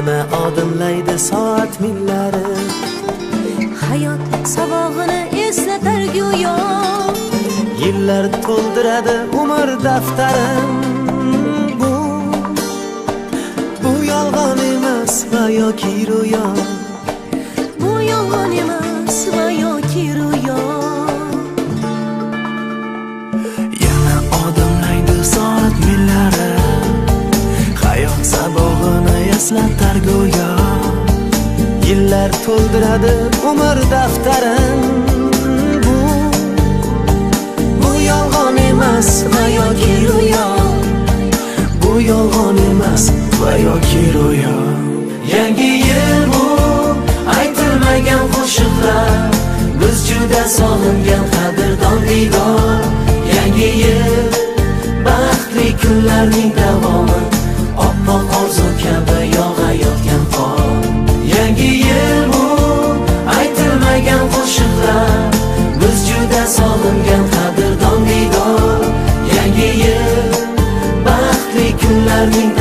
Yana odimlaydi soat millari. Hayot sabog'ini eslatar go'yo. Yillar to'ldiradi umr daftarin. Bu yolg'on emas va yoki ro'yo. Bu yolg'on emas va yoki ro'yo. Yana odimlaydi soat millari. Hayot sabog'ini eslatar go'yo. Yillar to'ldiradi umr daftarin. Bu yolg'on emas va yoki ro'yo. Bu yolg'on emas va yoki ro'yo. Yangi yil bu aytilmagan qo'shiqlar, biz juda sog'ingan qadrdon diydor. Yangi yil baxtli kunlarning davomi, oppoq orzu kabi yog'ayotgan qor. Yangi yil bu aytilmagan qo'shiqlar, biz juda sog'ingan qadrdon diydor. Yangi yil baxtli kunlarning